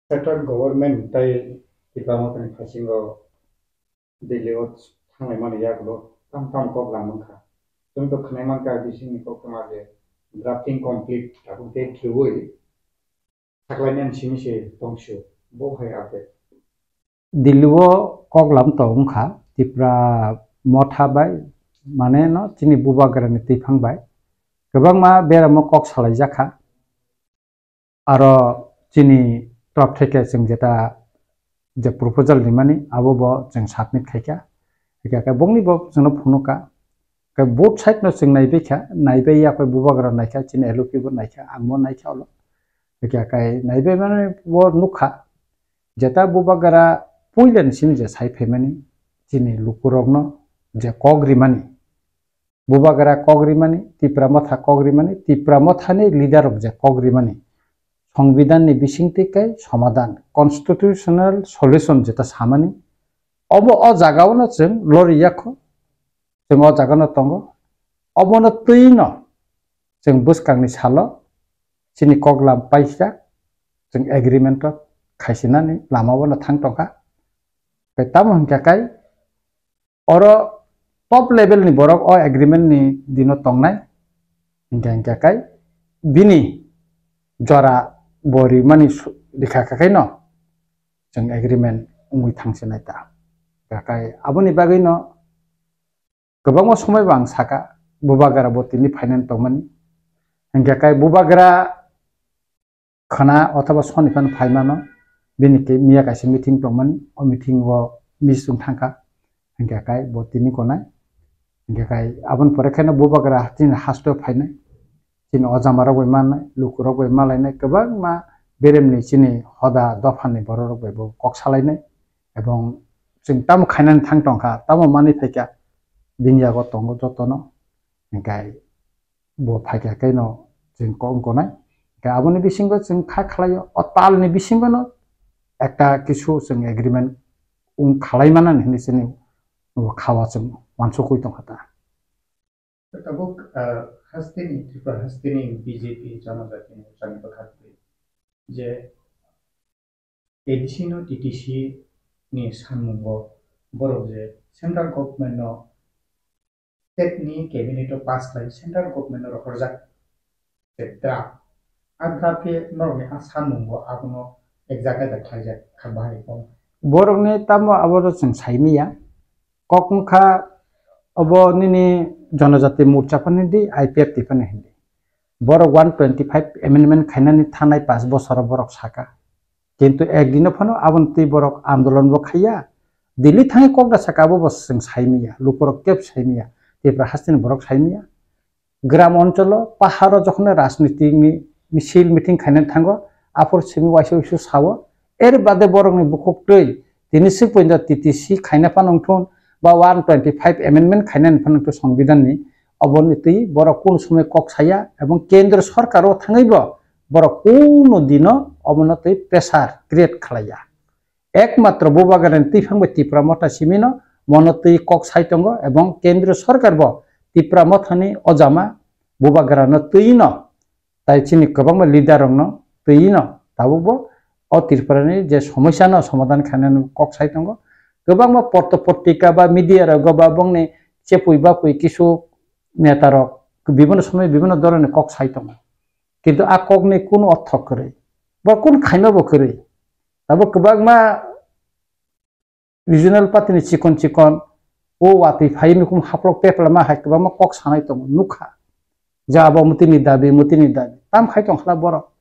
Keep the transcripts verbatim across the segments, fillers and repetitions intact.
Central government tai Tipra Mothani phasingo Delhi o thanglai mani yagulo tam tam kok lam wngkha. Chwng to khwnai mankha bisingni koktwma je drafting complete tabuk date khiui saklainani simi se tongsu bo hai update. Delhi o kok lam to wngkha Tipra Motha bai mane no chini Bubagrani twiphang bai kwbangma beramo kok salaijakha. Aro chini top theke chwng jeta je proposal rimani abo bo chwng submit khaikha. Hikha khe bongni bo chwngno phunukha. Khe both side no chwng naibaikha, naibai yakhai Bubagra naikha, chini L O P bo naikha, ang bo naikha olo. Hikha khe naibai mani bo nukha. Jeta Bubagra puilani simi je sai phaimani chini lukurokno je kok rimani. Bubagra kok rimani, Tipra Motha kok rimani, Tipra Mothani leader rok je kok rimani, Songbidanni bisingtwi kai somadan, constitutional solution jeta samani, obo o jagao no chwng lori yakho, chwng o jagano tongo, obono twino chwng bwskangni salo chini koklam paijak, chwng agreement o khaisinani lamao no thang tongkha. Tei tamo hwnkha kai, oro top level ni borok o agreement ni dino tongnai, hingkha hingkha kai bini jora bo rimani su-, rikha kha khaino chwng agreement wngwi thangsinai ta. Hingkha kai aboni bagwino kwbangma somoi bo ang saka, Bubagra bo tini phainani tongmani, hingkha kai Bubagra khwna othoba soni phano phaimano, bini khe miya kaisa meeting tongmani, o meeting o miss wng thangkha, hingkha kai bo tini konai, hingkha kai aboni pore kheno Bubagra chini haste o phainai, chini ojama rok bai mannai, luku rok bai malainai, kwbangma beremni chini hoda dophani borok rok bai bo kok salainai, ebong chwng tamo khainani thang tongkha, tamo manwi phaikha, bini yago tongo jotono, hingkha bo phaikha khe no chwng kok wng konai. Khe aboni bisingo chwng kha khlaio, o talni bisingo no ekta kisu chwng agreement wng khlai manani hinwi chini bo kha o chwng uansukwi tongkha ta. Tabuk, ah, hasteni, Tripura hasteni B J P Janajati Morchani bwkha twi je A D C no T T C ni sanmungo borok je central government no state ni cabinet o pass khlai central government no rohorjak je draft. A draft khe norokni a sanmungo abono ekjak ekjak khlaijak kha bahai kok. Borokni tamo abo chwng saimanya. Kok wngkha obo nini Janajati Morcha phano hindi, I P F T phano hindi. Borok one twenty five amendment khainani thanai paanch bosoro borok saka. Kintu ek dino phano aboni twi borok andolon bo khaiya. Delhi thangwi kok da saka abo bo chwng saimanya, lukurok kebo saimanya, Tripura hasteni borok saimanya. Gram oncholo, paharo jokhon rajniti ni misil meeting khainani thango, aphuru simi waisa waisa sao. Er bade borokni bukhuk twi tini swk poito T T C khaina phano wngthun ba one twenty five amendment khainani phano wngthun Songbidanni, oboni twi borok kunu somoi kok saya ebong kendro sorkaro thangwi bo borok kunu dino obono twi pressure create khlaiya. Ekmatro Bubagrani twiphang bai Tipra Motha simino mono twi kok sai tongo ebong kendriyo sorkar bo Tipra Mothani ojama Bubagrano twino tai chini kwbangma leader rokno twino tabukbo o Tripurani je somosya no somadhan khainani kok sai tongo. Kwbangma porto portika ba media rogo ba bongni chepui bapui kisu neta rok bibhinno somoi bibhinno dhoroner kok sai tongo. Kintu a kokni kunu ortho kwrwi, bo kunu khaima bo kwrwi. Abo kwbangma regional party ni chikon chikon o watwi phaiwi nukhung haplok peplama hai kwbangma kok sanai tongo, nukha. Ja abo mutini dabi, mutini dabi. Tam khai tong khala borok.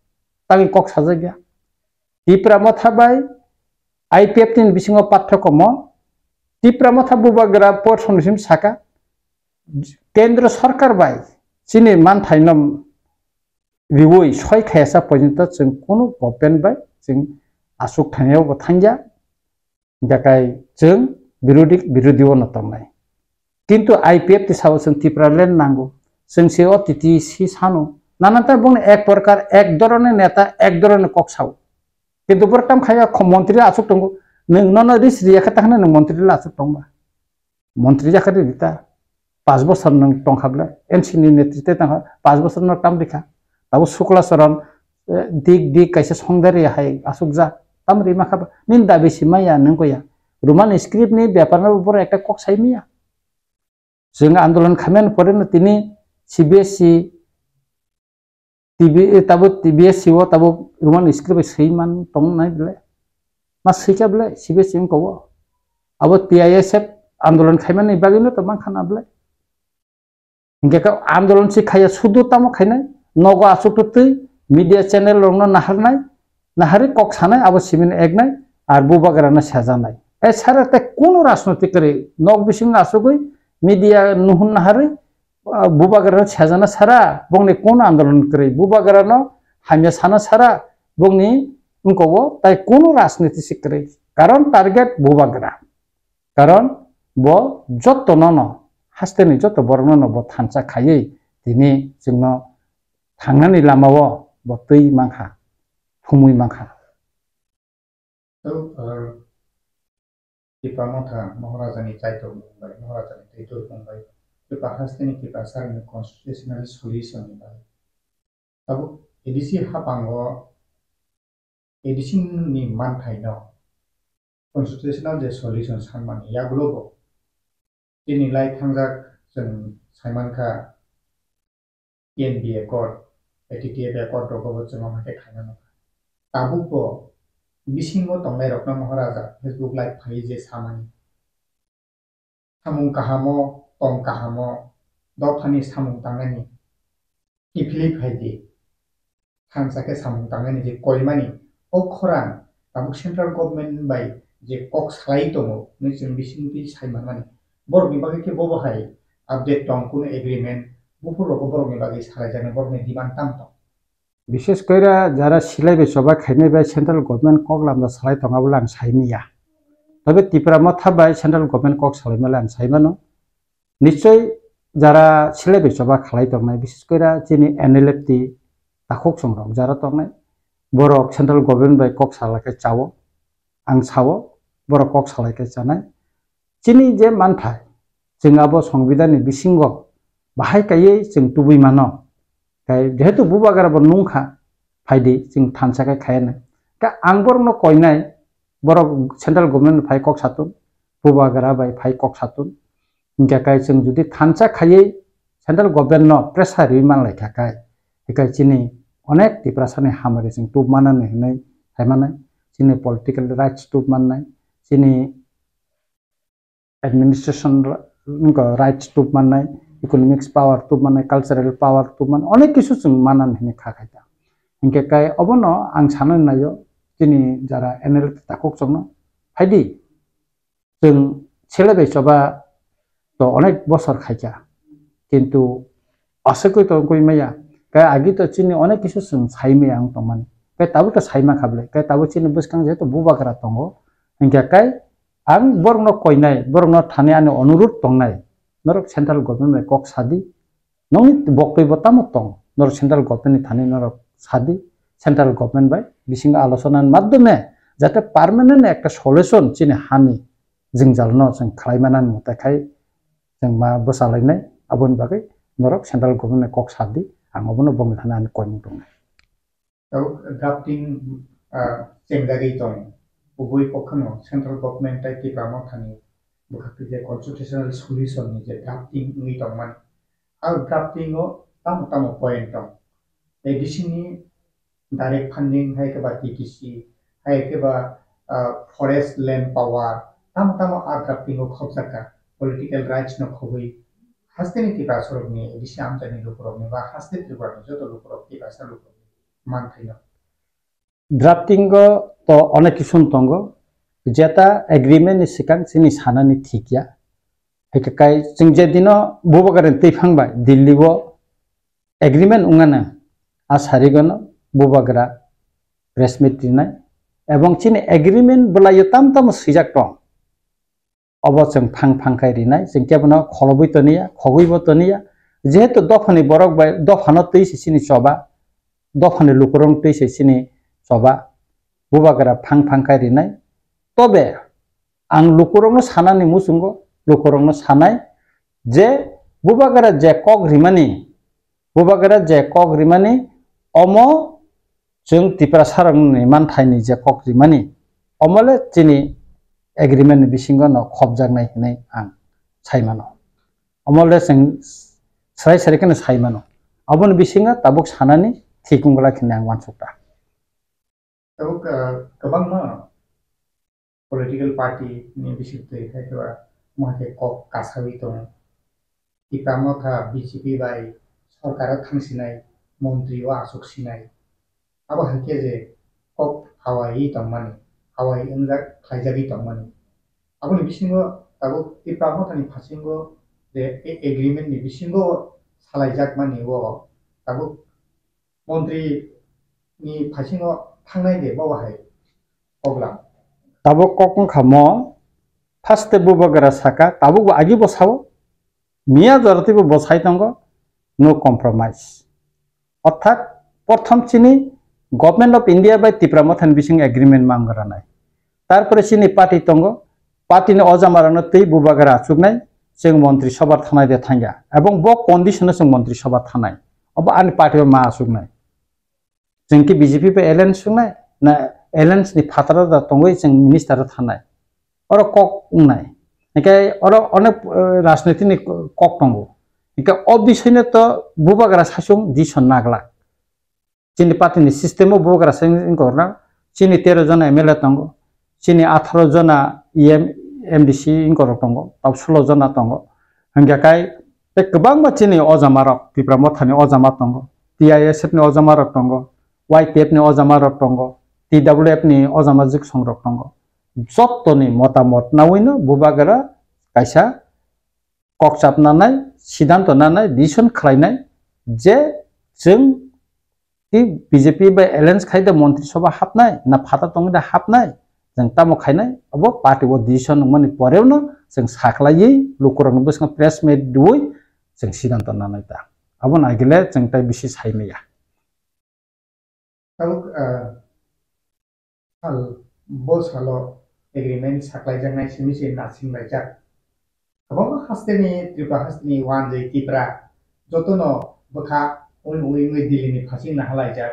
Tangwi kok sajak ya. Tipra Motha bai I P F T ni bisingo pathokhomo Tipra Motha Bubagra por somni sim saka, Kendro Sorkar bai chini manthaino riui soi khayasa porjonto chwng kunu government bai chwng aswk thangya bo thangya, hingkha kai chwng birodhi, birodhi o no tongnai. Kintu I P F T sao chwng Tipraland nango, chwng se o T T C sano, nananta bongni ek prokar, ek dhoroner neta, ek dhoroner kok sao. Kintu borok tam khaya kho montri aswk tongo, nwng nono risk riya khe ta hwnwi nwng montri le aswk tongba. Montri jakha rita, paanch bosor nwng tongkha bwle, N C ni netrite tongkha, paanch bosor no tam rikha. Tabuk Sukla Charan, eh, dik dik kaisa songdari hai asukjak. Tamo rima kha ba? Nini dabi si maya, nung ko ya. Roman script ni bepar no boro ekta kok sai maya. Chwng andolon khaimani pore no tini C B S E, T B, eh, tabo T B S C o tabo Roman script bai swi man tong nai bele. Ma swi kha bele C B S C wngko o. Abo T I S F andolon khaimani bagwi no to man khana bele. Hingke ka andolon si khaya sudu tamo khainai. Nogo asuk twi media channel rok no naharnai. Nahari kok sanai abo simin eknai. Ar bubagra no sejanai. E sara te kunu rajnotik kwrwi nok bising asugwi media nuhun nahari ah, bubagra sajana sara, bongni kono andolon kwrwi, bubagrano hamya sana sara, bongni wngkogo tai kono rajniti se kwrwi. Karon target bubagra. Karon bo jotono no, hasteni joto borokno no bo thansa khaiwi tini chwngno thangnani lamao bo twi mankha, thumwi mankha. Tabuk, ah, Tipra Motha Maharaja ni Chaitor mung bai, Maharaja ni Teitor mung bai, Tipra haste ni Tipra sari ni constitutional solution ni bai. Tabuk A D C hapang o A D C ni manthai no constitutional je solution sanmani yagulo bo tini lai thangjak chwng saimankha T N B accord, A T T F accord rogo bo chwng omo khe khaina nangkha. Tabuk bo bisingo tongnai rokno Maharaja Facebook live phaiwi je samani. Samung kahamo, tong kahamo, dophani samung tangnani kiphilwi phai di. Thansa khe samung tangnani je koimani o khorang tabuk central government bai je kok salai tongo, hwnwi chwng bisingtwi sai manmani. Borokni bagwi khe bobo hai update tong, kunu agreement, buphur rogo borokni bagwi salaijaknai, borokni demand tamo tong? Bishes koira jara silai bai choba khainai bai central government kok lamda salai tong abole ang sai manya. Tobe Tipra Motha bai central government kok salai male ang sai mano. Nichoi jara silai bai choba khalai tongnai, bishes koira chini N L F T takhuk songrok jara tongnai, borok central government bai kok salai khe chao, ang sao, borok kok salai khe chanai. Chini je manthai, chwng abo songbidhan ni bisingo bahai kaiwi chwng tubui mano. Kai jehetu bubagra bo nungkha, phaidi chwng thansa khe khaya nai. Ka ang borokno koinai, borok central government phai kok satun, bubagra bai phai kok satun. Hingkhe kai chwng jodi thansa khaiwi central government no pressure rwi manlai kha kai, hikai chini onek Tiprasa ni hamari chwng tup manani hinwi hai manai, chini political rights tup mannai, chini administration ra-, wngkha rights tup mannai, economics power tup mannai, cultural power tup mannai, onek kisu chwng manan hinwi kha khai ta. Hinkhe kai obono ang sanani naio, chini jara N L F takhuk chwngno phaidi, chwng sele bai choba to onek bosor khaikha, kintu aswkwi tongwi maya, kai agi to chini onek kisu chwng sai maya wng tongmani, kai tabuk to sai mankha bwle, kai tabuk chini bwskang jehetu bubagra tongo, hinkhe kai ang borokno koinai, borokno thani ani onurudh tongnai, norok central government bai kok sadi, nokni boktwi bo tamo tong, norok central government ni thani norok sadi, central government bai bisingo alochona ni madhyome jate permanent ekta solution chini hani jwngjal no chwng khlai manani mwtai khai chwng ma bwchalainai, aboni bagwi norok central government bai kok sadi, ang obono bongni thani ani koimung tongnai. Tabuk drafting, ah, chengjagwi tong. Kubui kokhano central government tai Tipra Mothani bwkhak twi je constitutional solution ni je drafting wngwi tongmani. A drafting o tamo tamo point tong. A D C ni direct funding hai khe ba T T C, hai khe ba, ah, forest land power, tamo tamo a drafting o khobjak kha. Political rights no khobwi hasteni Tiprasa rokni A D C amchaini lukurokni ba haste Tripura ni joto lukurok Tiprasa lukurokni manthaino. Drafting o to onek kisu tongo, jeta agreement ni swkang chini sanani thik ya. Hwnkhe kai chwng je dino bubagra ni twiphang bai Delhi o agreement wngmano, a sarigono bubagra press meet rinai, ebong chini agreement bwlaio tam tamo swijak tong. Obo chwng phang phang khai rinai, chwng kebono kholobwi toniya, khogwibo toniya. Jehetu dophani borok bai dophano twi se chini choba, dophani lukurok twi se chini choba, bubagra phang phang khai rinai. Tobe ang lukurokno sanani muchungo, lukurokno sanai je bubagra je kok rimani, bubagra je kok rimani, omo chwng Tiprasa rokni manthaini je kok rimani, Omo le chini agreement ni bisingo no khopjaknai hinwi ang sai mano. Omo le chwng srai srai kheno sai mano. Aboni bisingo tabuk sanani thik wng glak hinwi ang uansuk kha. Tabuk, ah, kwbangma political party ni bising twi hai khe ba, omo hai khe kok kasawi tongo. Tipra Motha B J P bai sorkar o thang sinai, montri o aswk sinai. Abo hai khe je kok hawaiwi tongmani, hawai wngjak khlaijagwi tongmani. Aboni bisingo tabuk Tipra Motha ni phasingo je a-, agreement ni bisingo salaijakmani o tabuk montri ni phasingo thangnai de bo hai kok lam. Tabuk kok wngkha mo, first bubagra saka, tabuk bo agi bo sao, miya jora twibo bo sai tongo, no compromise. Orthat, prothom chini Government of India bai Tipra Motha ni bising agreement mangra nai. Tarpore chini party tongo, party ni ojamarokno twi bubagra achuknai, chwng montri sabha thanai de thangya. Ebong bo condition o chwng montri sabha thanai. Obo ani party o ma achuknai. Chwng khe B J P bai alliance wngnai, na alliance ni phataro da tongwi chwng minister o thanai. Oro kok wngnai. Hinkhe oro onek, eh, rajniti ni kok tongo. Hinkhe o bisoi no to bubagra saichung decision naglak. Chini party ni system o bubagra sai wngkha na, chini tero jona M L A tongo, chini atharo jona E M, M D C wngkha rok tongo, tau sulo jona tongo. Hinkhe kai tei kwbangma chini ojamarok, Tipra Mothani ojama tongo, T I S F ni ojamarok tongo, Y T F ni ojamarok tongo, T W F ni ojama jiksongrok tongo. Jottoni motamot nawino bubagra kaisa kok chap nanai, sidanto nanai, decision khlainai je chwng tei B J P bai alliance khai da Montri Sabha hapnai, na phatha tongwi da hapnai, chwng tamo khainai, abo party o decision wngmani poreo no chwng sakhlaiwi lukurokni bwskango press meet rwui chwng sidanto nanai ta. Abo naigile chwng tai bisi saimaya. Tabuk, ah, sal, bo salo agreement saklaijaknai simi se nasinglaichak. Kwbangma hasteni, Tripura hasteni wanjwi Tipra jotono bwkha uni uni wngwi Delhi ni phasing nahalaijak.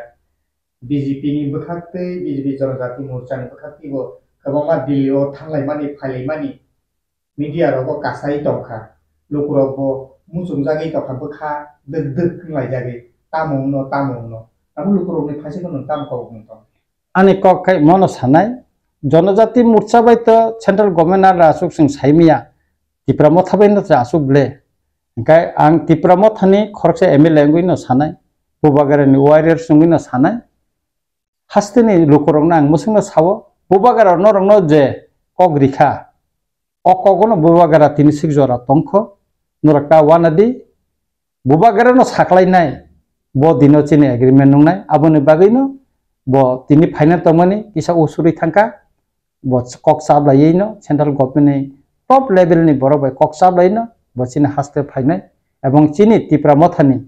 B J P ni bwkhak tei B J P Jonojati Morcha ni bwkhak teibo kwbangma Delhi o thanglaimani, phailaimani media rogo kasai tongkha. Lukurokbo muchungjagwi tongkha, bwkha dwk dwk wnglaijagwi, tamo wngno, tamo wngno. Abo lukurokni phaisingno nwng tamo kok wng tong? Ani kok khai mono sanai, Jonojati Morcha bai to Central Government no aswk chwng saimaya, Tipra Motha bai no aswk ble. Hinkhe ang Tipra Mothani khoroksa M L A wngwi no sanai, Bubagrani warriors wngwi no sanai. Hasteni lukurokno ang mwswkno sao, Bubagra norokno je kok rikha, o kogono Bubagra tini sik jora tongkho, norok ta wanadi, Bubagrano saklainai, bo dino chini agreement nungnai, aboni bagwino bo tini phaina tongmani kisa usurwi thangkha, bo kok chaplaiwi no central government ni top level ni borok bai kok chaplaiwi no bo chini haste phainai, ebong chini Tipra Mothani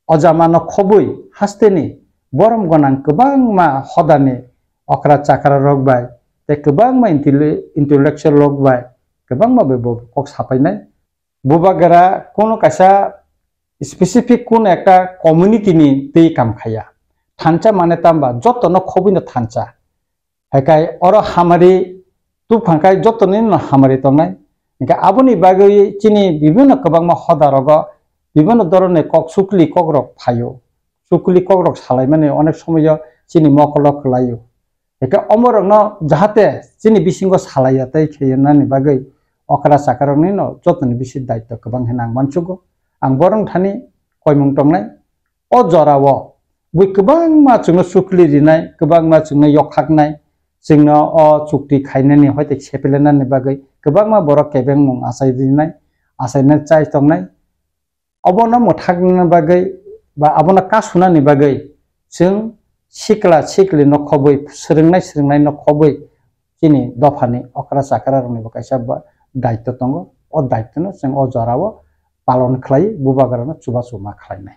ojamano khobwi hasteni borom gwnang kwbangma hodani okra chakra rok bai tei kwbangma intele-, intellectual rok bai kwbangma bai bo kok sapainai. Bubagra kunu kaisa specific kunu ekta community ni twi kam khaiya. Thansa mane tamba jotono khobwi no thansa. Haikai oro hamari tubphang khai joto ni no hamari tongnai. Hinkhe aboni bagwi chini bibinno kwbangma hoda rogo bibinno dhoronni kok sukli kok rok phaio. Sukli kok rok salaimani onek somoyo chini mokolo kwlaio. Hinkhe omorokno jahate chini bisingo salaiya tei kheyennani bagwi okra chakarokni no jotoni bisi daityo kwbang hinwi ang mansugo. Ang borok thani koimung tongnai. O jorao bui kwbangma chwngno sukli rinai, kwbangma chwngno yokhaknai, chwngno o chukti khainani hoite sepelenani bagwi kwbangma borok kebengmung achai rinai, achaina chai tongnai. Obono mwthakna bagwi ba abono kasunani bagwi chwng sikla sikli no khobwi, swrwngnai swrwngnai no khobwi chini dophani okra chakra rokni bo kaisa ba daityo tongo. O daityo no chwng o jorao palon khlai, bubagra no chubachu ma khlainai.